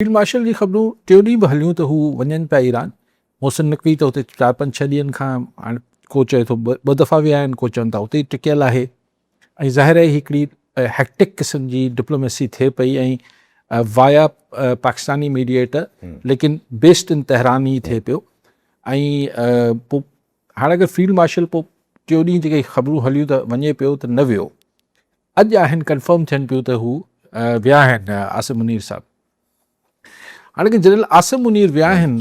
Field marshal جي خبرون ٽيون ڏينهن به هليون ته هو وڃن پيا ايران. محسن نقوي ته اتي چار پنج ڇهه ڏينهن کان هاڻ ڪو چئي ٿو ٻه دفعا ويا آهن ڪو چون ٿا اتي ئي ٽڪيل آهي ۽ ظاهر آهي هڪڙي هيڪٽڪ قسم جي ڊپلوميسي ٿئي پئي ۽ وايا پاڪستاني ميڊيئيٽر ليڪن بيسڊ ان تهران ئي ٿئي پيو ۽ پوء هاڻ اگر فيلڊ مارشل پوء ٽيون ڏينهن جيڪي خبرون هليون ته وڃي پيو ته نه ويو اڄ آهن ڪنفرم ٿين پيون ته هو ويا آهن عاصم منير صاحب هاڻي ڪي جنرل عاصم منير ويا آهن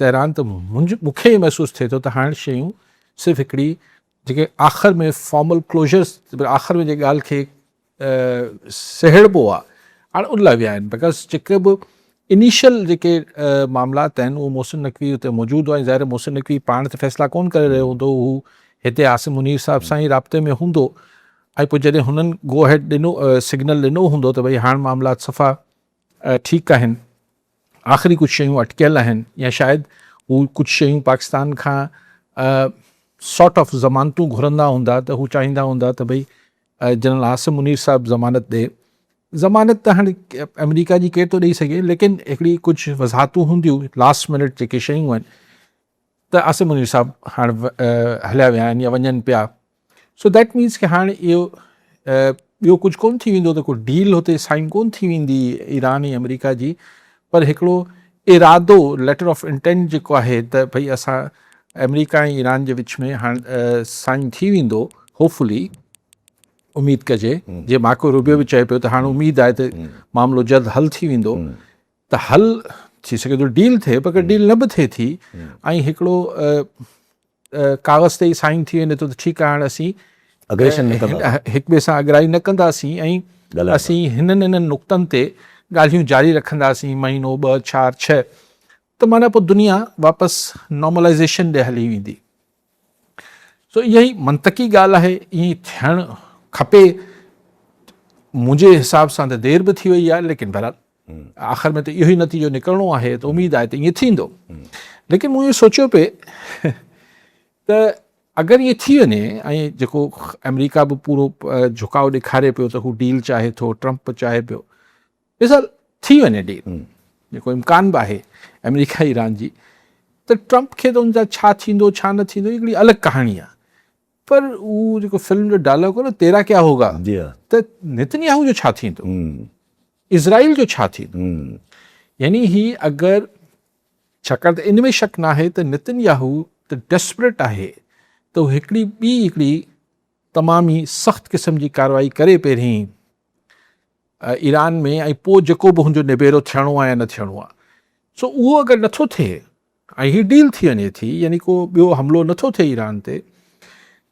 تهران ته مون کي محسوس ٿئي ٿو ته هاڻي شيون صرف هڪڙي جيڪي آخر ۾ فارمل ڪلوزرس آخر ۾ جي ڳالهه کي سهيڙبو آهي هاڻي ان لاء ويا آهن because جيڪي به انيشل جيڪي معاملات آهن اهو محسن نقوي اتي موجود هو ۽ ظاهر محسن نقوي پاڻ ته فيصلا ڪون ڪري رهيو هوندو هو هتي عاصم منير صاحب سان ئي رابطي ۾ هوندو ۽ پوء جڏهن هنن گو هيڊ ڏنو سگنل ڏنو هوندو ته ڀئي هاڻ معاملات صفا ٺيڪ آهن آخري ڪجهه شيون اٽڪيل آهن يا شايد هو ڪجهه شيون پاڪستان کان سارٽ آف ضمانتون گهرندا هوندا ته هو چاهيندا هوندا ته ڀئي جنرل عاصم منير صاحب ضمانت ڏي. ضمانت ته هاڻي آمريڪا جي ڪير ٿو ڏئي سگهي ليڪن هڪڙي ڪجهه وضاحتون هونديون لاسٽ منٽ جيڪي شيون آهن ته عاصم منير صاحب هاڻ هليا ويا آهن يا وڃن پيا سو that means ڪي هاڻ اهو ٻيو ڪجهه ڪون ٿي ويندو ته ڪو ڊيل هتي سائن ڪون ٿي ويندي ايران ۽ آمريڪا جي پر هڪڙو ارادو ليٽر آف انٽينٽ جيڪو آهي ته ڀئي اسان آمريڪا ۽ ايران جي وچ ۾ هاڻ سائن ٿي ويندو هوپ فلي اميد ڪجي جي مارڪو روبيو به چئي پيو ته هاڻ اميد آهي ته معاملو جلد حل ٿي ويندو ته حل ٿي سگهي ٿو ڊيل ٿئي پر ڊيل نه به ٿئي ٿي ۽ هڪڙو ڪاغذ تي ئي سائن ٿي وڃي ٿو ته ٺيڪ آهي هاڻ اسين اگريشن نه ڪندا هڪ ٻئي سان اڳرائي نه ڪنداسين ۽ اسين هنن هنن نقطن تي ڳالهيون جاري رکنداسين مهينو ٻه چار ڇهه ته معنيٰ پوء دنيا واپس نارملائيزيشن ڏي هلي ويندي. سو اها ئي منطقي ڳالهه آهي، ائين ٿيڻ کپي. منهنجي حساب سان ته دير به ٿي وئي آهي ليڪن بهرحال آخر ۾ ته اهو ئي نتيجو نڪرڻو آهي ته اميد آهي ته ائين ٿيندو. ليڪن مون اهو سوچيو پئي ته اگر ائين ٿي وڃي ۽ جيڪو آمريڪا به پورو جهڪاء ڏيکاري پيو ته هو ڊيل چاهي ٿو، ٽرمپ به چاهي پيو، مثال ٿي وڃي ڊيل جيڪو امڪان به آهي آمريڪا ايران جي ته ٽرمپ کي ته ان جا ڇا ٿيندو ڇا نه ٿيندو هڪڙي الڳ ڪهاڻي آهي پر هو جيڪو فلم جو ڊائلاگ هو نه تيرا ڪيا هوگا جي ها ته نتنياهو جو ڇا ٿيندو اسرائيل جو ڇا ٿيندو يعني هي اگر ڇاڪاڻ ته ان ۾ شڪ ناهي ته نتنياهو ته ڊيسپريٽ آهي ته هو هڪڙي ٻي هڪڙي تمام ئي سخت قسم جي ڪارروائي ڪري پهرين ايران ۾ ۽ پوء جيڪو به هن جو نبيرو ٿيڻو آهي يا نه ٿيڻو آهي سو اهو اگر نٿو ٿئي ۽ هي ڊيل ٿي وڃي ٿي يعني ڪو ٻيو حملو نٿو ٿئي ايران تي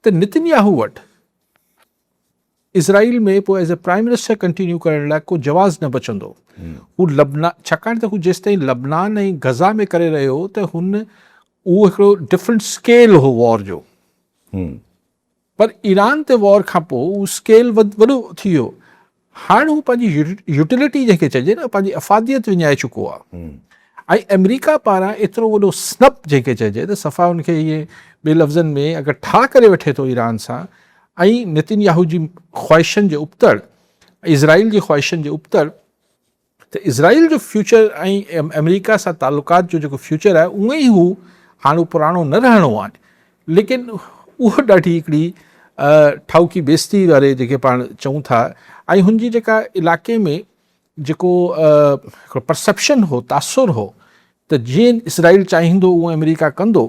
ته نتن ياهو وٽ اسرائيل ۾ پوء as a prime minister continue ڪرڻ لاء ڪو جواز نه بچندو هو لبنان ڇاڪاڻ ته هو جيستائين لبنان ۽ غزا ۾ ڪري رهيو هو ته هن اهو هڪڙو ڊفرنٽ اسڪيل هو وار جو پر ايران تي وار کان پوء اهو اسڪيل وڏو ٿي ويو. هاڻ هو پنهنجي يوٽيلٽي جنهن کي چئجي نه پنهنجي افاديت وڃائي چڪو آهي ۽ آمريڪا پاران ايترو وڏو سنپ جنهن کي چئجي ته صفا ان کي ائين ٻي لفظن ۾ اگر ٺاهه ڪري وٺي ٿو ايران سان ۽ نتن ياهو جي خواهشن جي ابتڙ اسرائيل جي خواهشن جي ابتڙ ته اسرائيل جو فيوچر ۽ آمريڪا سان تعلقات جو جيڪو فيوچر آهي اونئن ئي هو هاڻ هو پراڻو نه رهڻو آهي ليڪن اهو ڏاڍي هڪڙي ٺاهوڪي بيستي واري جيڪي پاڻ چئون ٿا ۽ هن جي جيڪا علاقي ۾ جيڪو هڪڙو پرسيپشن هو تاثر هو ته جيئن اسرائيل چاهيندو اونئن آمريڪا ڪندو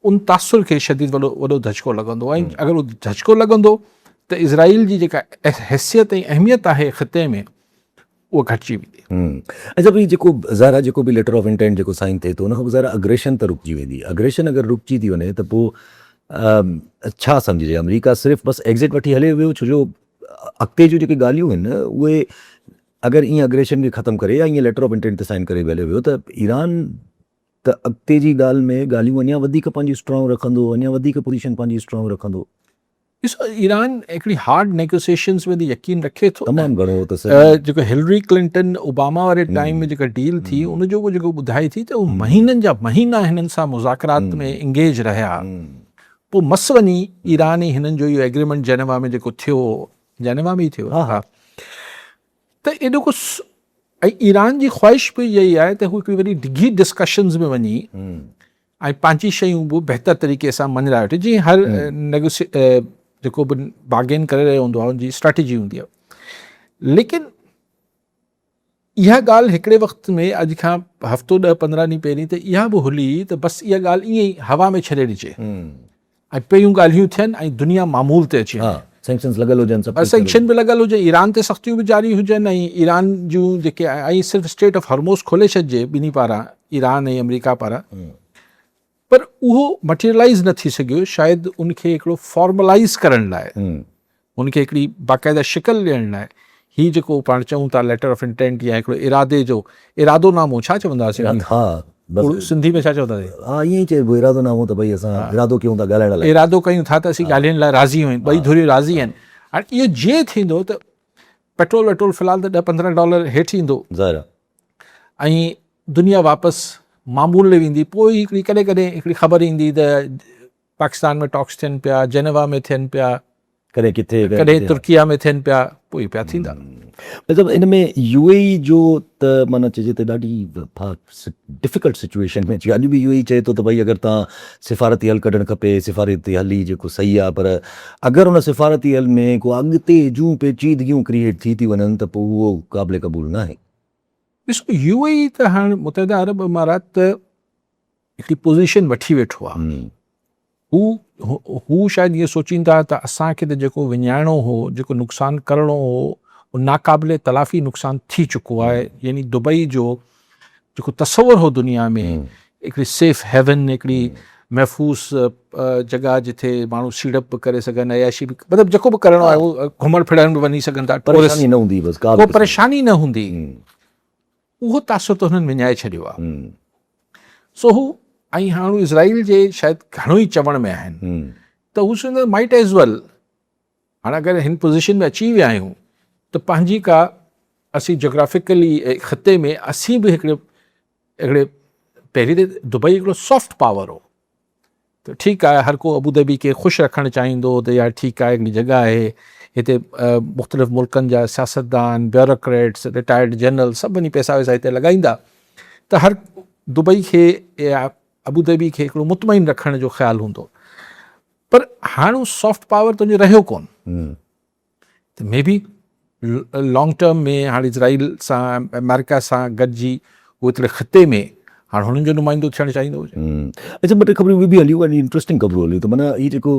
ان تاثر کي شديد وڏو وڏو ڌچڪو لڳندو ۽ اگر اهو ڌچڪو لڳندو ته اسرائيل جي جيڪا حيثيت ۽ اهميت آهي خطي ۾ اها گهٽجي ويندي. اچا ڀئي جيڪو ظاهر آهي جيڪو به ليٽر آف انٽينٽ جيڪو سائن ٿئي ٿو ان کان پوء ظاهر آهي اگريشن ته رڪجي ويندي اگريشن اگر رڪجي ٿي وڃي ته پوء ڇا سمجهجي آمريڪا صرف بس ايگزٽ وٺي هلي ويو ڇو جو اڳتي جون جيڪي ڳالهيون آهن اهي اگر ائين اگريشن کي ختم ڪري يا ائين ليٽر آف انٽينٽ تي سائن ڪري به هليو ويو ته ايران ته اڳتي جي ڳالهه ۾ ڳالهيون اڃا وڌيڪ پنهنجي اسٽرانگ رکندو اڃا وڌيڪ پوزيشن پنهنجي اسٽرانگ رکندو. ڏسو ايران هڪڙي هارڊ نيگوسيشنز ۾ ته يقين رکي ٿو تمام گهڻو ته سر جيڪو هلري ڪلنٽن اوباما واري ٽائيم ۾ جيڪا ڊيل ٿي ان جو به جيڪو ٻڌائي ٿي ته هو مهينن جا مهينا هنن سان مذاڪرات ۾ انگيج رهيا پوء مس وڃي ايران ۽ هنن جو اهو ايگريمينٽ جينيوا ۾ جيڪو ٿيو جينيوا ۾ ئي ٿيو ها ته ايڏو ڪو ۽ ايران جي خواهش به اها ئي آهي ته هو هڪڙي وڏي ڊگهي ڊسڪشنز ۾ وڃي ۽ پنهنجي شيون به بهتر طريقي سان مڃرائي وٺي جيئن هر نيگوسي جيڪو به بارگين ڪري رهيو هوندو آهي ان جي اسٽريٽجي هوندي آهي ليڪن اها ڳالهه هڪڙي وقت ۾ اڄ کان هفتو ڏهه 15 ڏينهن پهرين ته اها به هلي ته بس اها ڳالهه ائين ئي هوا ۾ ڇڏي ڏجي ۽ پهريون ڳالهيون ٿين ۽ دنيا معمول تي اچي وڃي. سينڪشنز لڳل هجن سڀ ڪجهه سينڪشن به لڳل هجي ايران تي سختيون به جاري هجن ۽ ايران جون جيڪي ۽ صرف اسٽيٽ آف هرموز کولي ڇڏجي ٻنهي پاران ايران ۽ آمريڪا پاران پر اهو مٽيريلائز نه ٿي سگهيو شايد ان کي هڪڙو فارملائز ڪرڻ لاء ان کي هڪڙي باقاعده شڪل ڏيڻ لاء هي جيڪو پاڻ چئون ٿا ليٽر آف انٽينٽ يا هڪڙو ارادي جو ارادو نامو ڇا چوندا هئاسين ها بس سنڌي ۾ ڇا چوندا هئاسين؟ ها ائين ئي چئبو ارادو نامو ته ڀئي اسان ارادو ڪيون ٿا ڳالهائڻ لاء ارادو ڪيون ٿا ته اسين ڳالهين لاء راضي آهيون ٻئي ڌريون راضي آهن هاڻي اهو جيئن ٿيندو ته پيٽرول ويٽرول في الحال ته ڏهه 15 ڊالر هيٺ ايندو ظاهر ۽ دنيا واپس معمول ڏي ويندي پوء هڪڙي ڪڏهن ڪڏهن هڪڙي خبر ايندي ته پاڪستان ۾ ٽاڪس ٿين پيا، جينيوا ۾ ٿين پيا، ڪڏهن ڪٿي ڪڏهن ترڪيه ۾ ٿين پيا، پوء پيا ٿيندا. مطلب ان ۾ يو اي اي جو ته معنيٰ چئجي ته ڏاڍي ڊفيڪلٽ سچوئيشن ۾ اچي ويو. اڄ به يو اي اي چئي ٿو ته ڀئي اگر تان سفارتي حل ڪڍڻ کپي، سفارتي حل ئي جيڪو صحيح آهي پر اگر ان سفارتي حل ۾ ڪو اڳتي جون پيچيدگيون ڪريئيٽ ٿي ٿي وڃن ته پوء اهو قابل قبول ناهي. ڏسو يو اي اي ته هاڻ متحده عرب امارات ته هڪڙي پوزيشن وٺي ويٺو آهي. هو هو شايد ائين سوچين ٿا ته اسان کي ته جيڪو وڃائڻو هو، جيڪو نقصان ڪرڻو هو، اهو ناقابل تلافي نقصان ٿي چڪو آهي. يعني دبئي جو جيڪو تصور هو دنيا ۾ هڪڙي سيف هيون، هڪڙي محفوظ جڳهه جتي ماڻهو سيڙپ به ڪري سگهن، عياشي به مطلب جيڪو به ڪرڻو آهي اهو گهمڻ ڦرڻ به وڃي سگهن ٿا، پريشاني نه هوندي بس ڪا پريشاني نه هوندي. اهو تاثر ته هنن وڃائي ڇڏيو آهي. سو هو ۽ هاڻ هو اسرائيل جي شايد گهڻو ئي چوڻ ۾ آهن ته هو سمجهندا مائٽ ايز ويل هاڻ اگر هن پوزيشن ۾ اچي ويا آهيون ته پنهنجي ڪا اسين جاگرافيڪلي خطي ۾ اسين به هڪڙي هڪڙي پهرين ته دبئي هڪڙو سافٽ پاور هو ته ٺيڪ آهي هر ڪو ابوظهبي کي خوش رکڻ چاهيندو هو ته يار ٺيڪ آهي هڪڙي جڳهه آهي هتي مختلف ملڪن جا سياستدان بيوروڪريٽس رٽائرڊ جنرل سڀ وڃي پئسا وئسا هتي لڳائيندا ته هر دبئي کي يا ابوظهبي کي هڪڙو مطمئن رکڻ جو خيال هوندو پر هاڻ هو سافٽ پاور تنهنجو رهيو ڪون ته مي بي لانگ ٽرم ۾ هاڻي اسرائيل سان آمريڪا سان گڏجي هو هتڙي خطي ۾ هاڻ هنن جو نمائندو ٿيڻ چاهيندو هجي. اچا ٻه ٽي خبرون ٻيون به هليون ۽ انٽريسٽنگ خبرون هليون ته معنيٰ هي جيڪو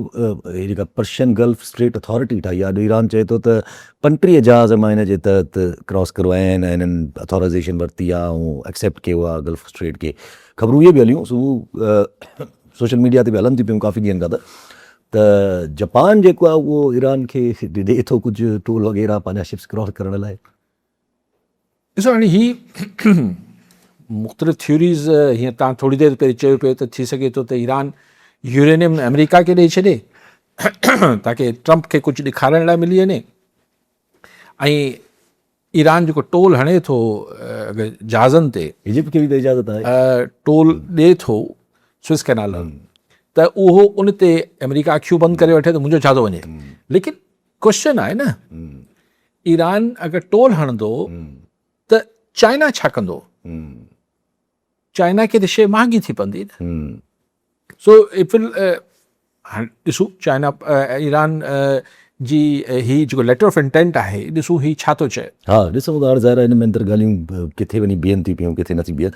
هي جيڪا پرشين گلف اسٽريٽ اٿارٽي ٺاهي آهي اڄ ايران چئي ٿو ته 35 جهاز مان هن جي تحت ڪراس ڪروايا آهن ۽ هنن اٿارائيزيشن ورتي آهي ۽ ايڪسيپٽ ڪيو آهي گلف اسٽريٽ کي خبرون اهي به هليون سو سوشل ميڊيا تي به هلن ٿيون پيون ڪافي ڏينهن کان ته ته جپان جيڪو آهي اهو ايران کي ڏئي ٿو ڪجهه ٽول وغيره پنهنجا شپس ڪراس ڪرڻ لاء. ڏسو هاڻي هي مختلف ٿيوريز هيئن تان ٿوري دير پهرين چيو پيو ته ٿي سگهي ٿو ته ايران يورينيم آمريڪا کي ڏئي ڇڏي تاڪي ٽرمپ کي ڪجهه ڏيکارڻ لاء ملي وڃي ۽ ايران جيڪو ٽول هڻي ٿو جهازن تي ايجپٽ کي به ته اجازت آهي ٽول ڏي ٿو سوئز ڪينال ته اهو ان تي آمريڪا اکيون بند ڪري وٺي ته منهنجو ڇا ٿو وڃي ليڪن ڪوشچن آهي نه ايران اگر ٽول هڻندو ته چائنا ڇا ڪندو چائنا کي ته شيء مهانگي ٿي پوندي نه سو ايپل هاڻي ڏسون چائنا ايران جي هي جيڪو ليٽر آف انٽينٽ آهي ڏسون هي ڇا ٿو چئي. ها ڏسون ته هاڻي ظاهر آهي هن ۾ اندر ڳالهيون ڪٿي وڃي بيهن ٿيون پيون ڪٿي نٿيون بيهن.